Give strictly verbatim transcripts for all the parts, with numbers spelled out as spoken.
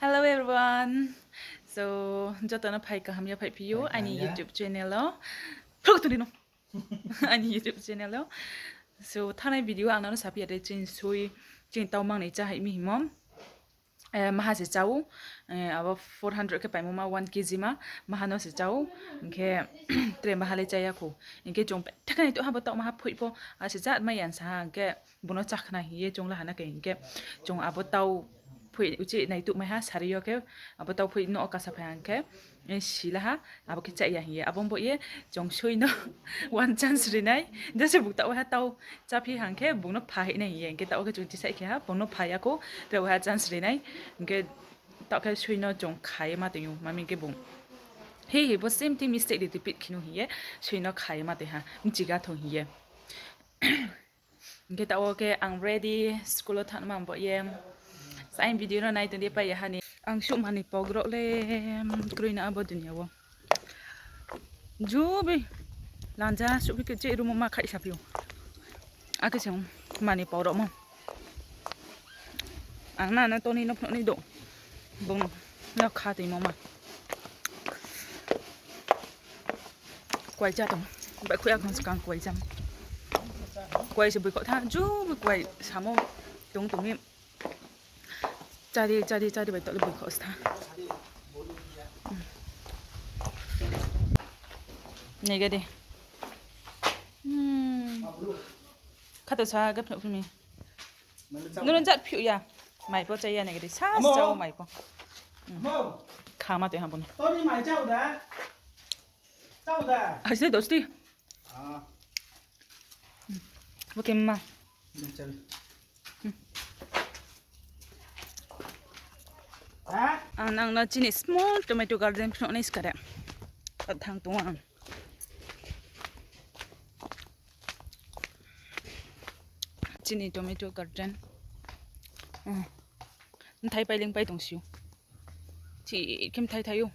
Hello everyone. So, joto no phai kaham ya phaiphi ou aini YouTube channel o. Phruh tong di no. Aini YouTube channel o. So, thanai video ang nang no saphi ya de chini soi, chini tau mangnoi chá hai mi hingmo. Eh, maha se chá ou, eh, abo four hundred khe paimo ma one K G ma, maha no se chá ou, hing khe tre maha le chá ya khou. Hing khe chung betha khe naituh ha bo tau maha phoih pho, a se jat mai ya sa ha, hing khe bung no chá khna hing ye chung la ha na khe, hing khe chung abo tau phoih uchih naituh mai ha, sari yo khe abo tau phoih no kasa phai ha hing khe, eh, si la ha, abo khe chá ya hing ye. Abo bo ye chung soi no one chance ri nai, jese bung tau ha tau cháphi ha hing khe bung no pha hih nai hing ye, hing khe tau khe chung decide khe ha, bung no pha ya khou, tre ha chance ri nai, hing khe tau khe soi no chung kha ye ma tong ou, ma mi hing khe bung hi hi bo same thing mistake de repeat khe nu hing ye, soi no kha ye ma tong ha, mchiga thong hing ye. Hing khe tau khe ang ready, school o thanng ma bo ye. Sa aini video no nai tong di pai ya ha ni. Ang suh mani pogrok le, kroi na abo dunia wo. Jubi lanja suh phi khe che room wo ma khaih saphi ou. Akhe se mani pogrokmo. Ang na no toni no phnuh ni do. Bung no kha toimo ma. Kuai chá tong. Baihkhouh ya khong skang kuai chá. Kuai se boikhoh tha, jubi kuai samo tong tong mi. Chári, chári, chári bai tole boikhoh se tha. Nai ga di. Khato sa ga phnuh phnuh mi. Nung jat phiouh ya. Mai pho chá ya nai ga di. Sa chá o mai pho. Khama tong ha bo no. Hasi dosti. Bo khe ma. Ang nang no chini small tomato garden phnuh nai ska de. Thanng tong ou ang. Chini tomato garden. Mthai pailing pai tong si ou. Chi khe mthai thai ou.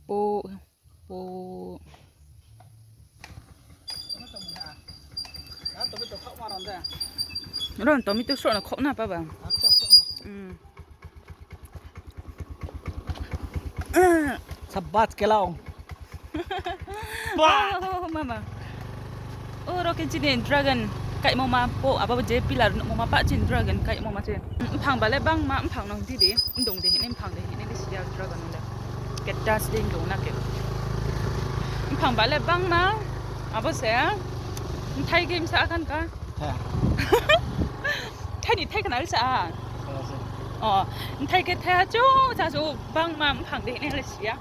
Po, po. Ron tomato sroh no khouh na pa ba. Sabat kelau. Mama. O ro khe chini dragon kaimo ma po, abo je pillar nuhmo ma pa chini dragon kaimo ma se. Mphang ba le bangma mphang no di di, mdong de hing nai mphang de hing nai le si ya dragon le. Cactus de mdong na khe. Mphang ba le bangma, abo se, mthai khe msa akhan ka. Thai ni thai khna le sa a. O, mthai khe thai chouh sa chouh bangma mphang de hing nai le si ya.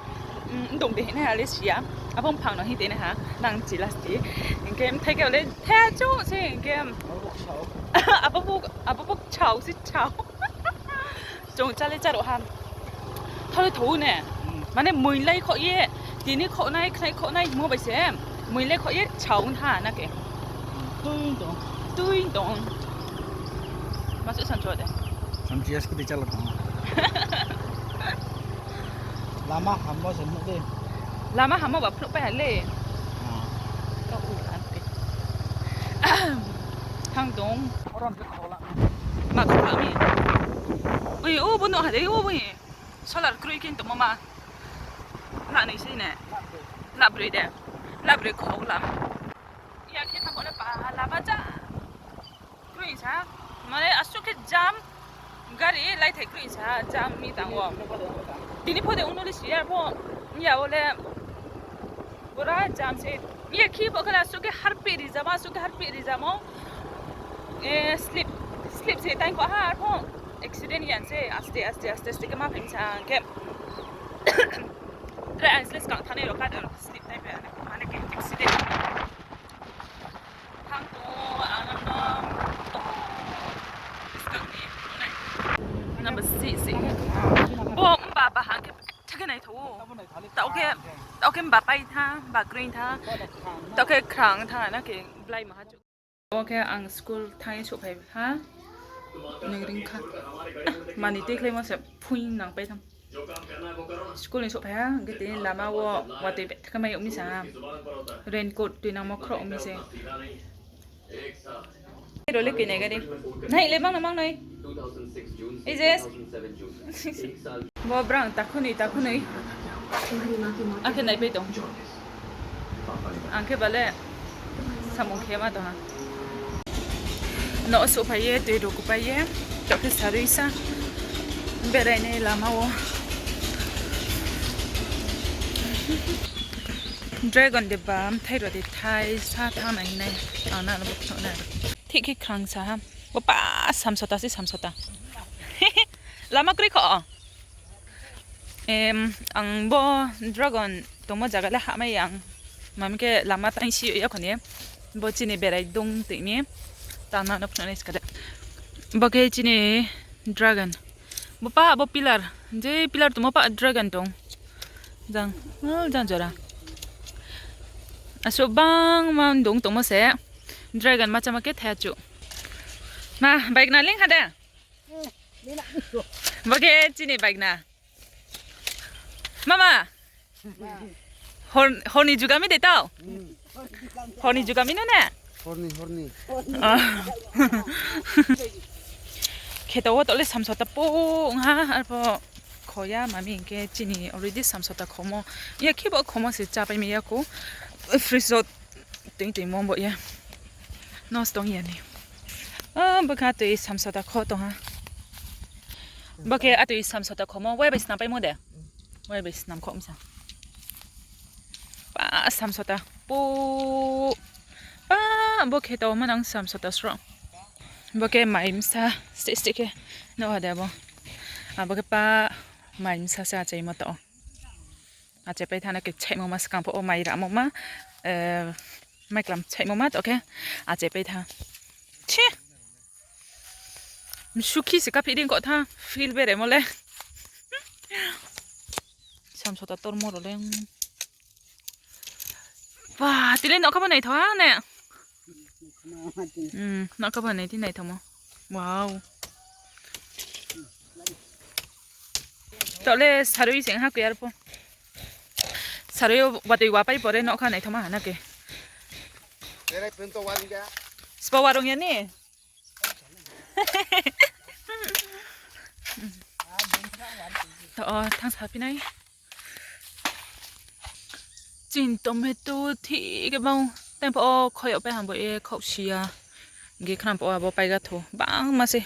Mdong de hing nai le si ya. Abo mphang no hing de nai ha, nang chi lasti. Hing khe mthai khe le thai chouh se hing khe. Abo bo, abo bo chao se chao. Chung chá le chá rao ha. Thao le thao ne. Mane moilai khoh ye, tini khoh nai, khnai khoh nai hingmo bai se. Moilai khoh ye chao ong tha na khe. Tui tong. Ma suh sancho de. Samchi ya scooty chála tong. Lama hammo se nuh de. Lama hammo ba phnuh pai ha le. Kau u an te. Thanng tong. Ma khou la mi. Oi, o bo no ha de, o bo ni. Solar kroi khe tongmo ma. La noi sei ne. La broi de. La broi khou la. Ya khe tamo le pa lama ja. Kroi sa. Mane asuh khe jam. Gari laithai kroi sa jam mi tang o. Tini pho de ongno le si ya pho. Ya o le. Pura jam se. Ya khi bo khe asuh khe harpeh rijamo, asuh khe harpeh rijamo. Slip, slip se tang kho ha arpho. Accident yan se aste aste aste aste khe ma phai sa khe. Tre ang slip skang thanai rao ka de slip tang phai mane khe accident. Thanng tong, ang no, oh, skang ni, nai. Number six, six. Bo mba ba hang khe, thik khe nai tho. Tao khe, tao khe mba pai tha, mba green tha. Tao khe khrang tha, na khe blai maha chouh. Bo khe ang school thanng ye souhphai ha. Nung ring kha. Mani tei khlaimo se phuing nang pai tham. School ni souhphai ha, hing khe tini lama wo watoi betha khe mai yag mi sa ha. Raincoat tui nangmo khroh mi se. Rao le koi nai gari. Nai le mang no mang noi. Is this? Bo brang takhunoi takhunoi. Akhe naipai tong. Ang khe bale samung khe ma tong ha. No souhphai ye, tui rukupai ye, taoh khe sarui sa berai nai lama wo. Dragon de ba mthai rao de thai sa thanng nai hing nai. Ang nang no bo phnuh nai. Thik khe khrang sa ha. Bo pa samsota se samsota. Lama kroi kho. Em, ang bo dragon tongmo zaga le hahmai ya ang. Mami khe lama tang si ya kho ni. Bo chini berai dong tui mi. Tang nang no phnuh nai ska de. Bo khe chini dragon. Bo pa, bo pillar. Je pillar tongmo pa dragon tong. Jang, oh, jang jora. Asuh bangma dong tongmo se. Dragon ma chama khe thaya chu. Ma, baigna ling ha de? Bo khe chini baigna. Mama. Hor, hor ni jugami de tao? Hor ni jugami no ne? Hor ni, hor ni. Ah. Kheto wo taoh le samsota pung ha, arpho khoya mami hing khe chini already samsota khomo. Ya khe bo khomo se chápai mi ya kho. Fridge wo tui tui mo bo ya. Nosto ong ya ni. Ah, bo khe atoi samsota kho tong ha. Bo khe atoi samsota khomo, wai bai snam paimo de. Wai bai snam kho msa. Pa samsota. Pu. Pa, bo khe to manang samsota sro. Bo khe mai msa, steh steh khe. No ha de bo. Abo khe pa mai msa se achaimo to. Achaipai tha na khe chaimo ma skang pho o mai ramo ma, eh, mai klam chaimo ma to khe achaipai tha. Chi! Msukhi se kaphi ding kho tha, feel bere mo le. Samsota tormo ro le. Ba, tile nokha bo naitho ha ne. Hmm, nokha bo nai di naithomo. Wow. Taoh le sarui se ha khe arpho. Sarui yo watoi wapai pore nokha naithoma ha na khe. Sbo warung ya ni. O, thanng saphi nai. Chini tomato thik khe bang, tei pho o khoyag pai ham bo ye khaoh si ya. Hing khe khna pho abo paiga tho. Bangma se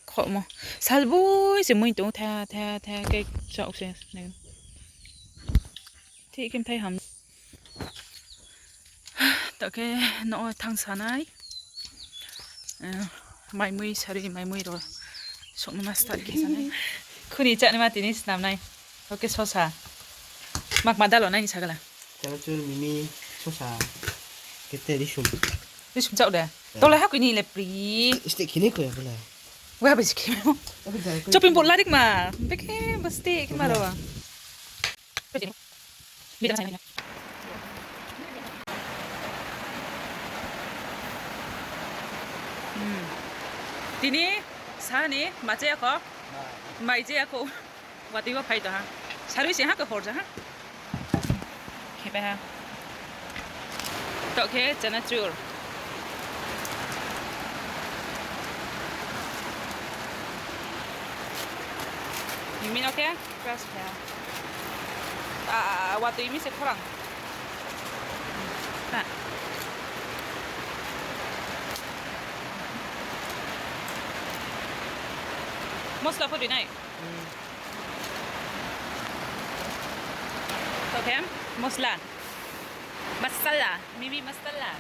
khohmo. Salboi se mui tong tha, tha, tha khe chaoh se nai. Thik khe mthai ham. Taoh khe no thanng sa nai. Eh, maimui sari, maimui ro soknaima start khe sa nai. Khuni chánaima tini snam nai. Oke, sosa. Makma dalo nai ni sagala. Chanachur, mimi, sosa. Kete risum. Risum chao de. Tolai ha kini le pri. Steh khini khoya bole. Wa bai si khimo. Chopping board larik ma. Bekhe ba steh khima ro. Hmm. Tini sa ni ma chaya kho? Mai chaya kho. Watoi wo phai tong ha. Sarui se ha khe hor ja ha. Khe pai ha. Taoh khe chanachur. Mimi no khe crush khe ha. Ah, watoi mi se khorang. Ha. Mosla pho ri nai. Taoh khe mosla. Masala, mimi masala.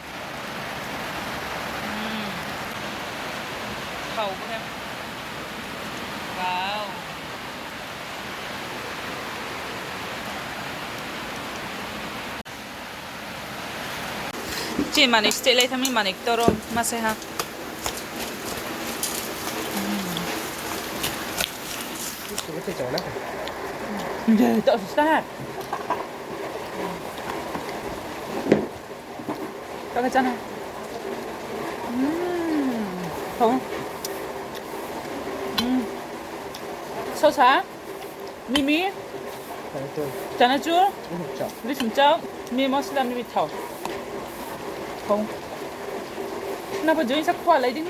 Hmm. Thao bo khe. Wow. Chini manoi steh lai thanng mi manoi ktor o ma se ha. De, taoh susta ha. Taoh khe chana. Hmm. Thao. Hmm. Sosa. Mimi. Chanachur. Risum chao. Mimi mosla, mimi thao. Thao. Na bo join sa khua lai di.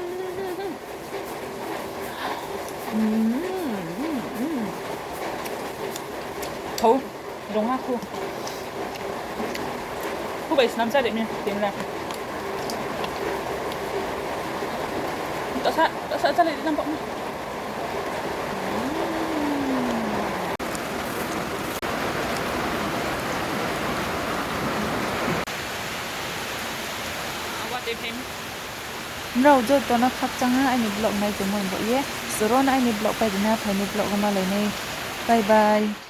Thou, rung ha khu. Khu bai snam chá ri mi, tini le. Tasa, tasa chálai di nang bo. Nrao joto no khakchang ha aini vlog nai tongmo ni baoh ye. Soro no aini vlog pai ri na, phaini vlog wo malai nai. Bye bye.